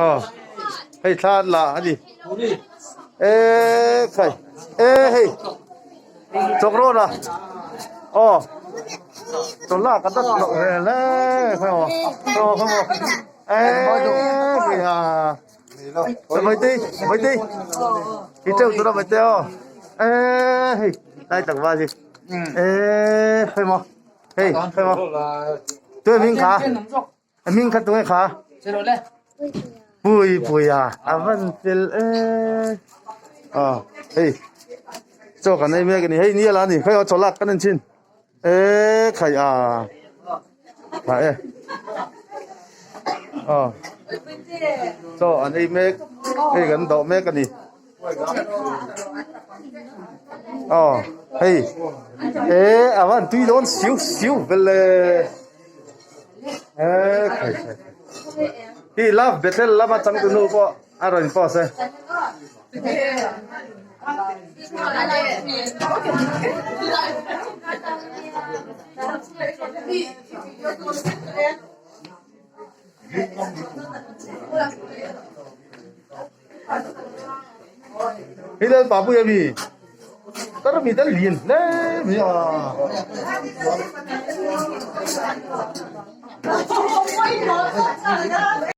Aw hei thla an la a ni e khai e hei chawk rawn a aw chawlh ka dat loh ve hle khawi maw khawi maw khawi maw e hei ha vaite vaite i teuh tur a vaite aw e hei lai tlangval hi e khawi maw hei khawi maw tuai hming kha. A hming kha tunge kha? Pui pui a, a van fel e. Aw hei chaw kan ei mek a ni, hei ni ala a ni, khawi aw chaw lak kan en thin e khai a tha e aw chaw an ei mek hei kan dawh mek a ni. Aw hei e a van tui dawn siu siu vel e. Hi love Bethel lama changtu nu pawh a rawn post e. Hi lal papu ami tar mi te lian hle mai a.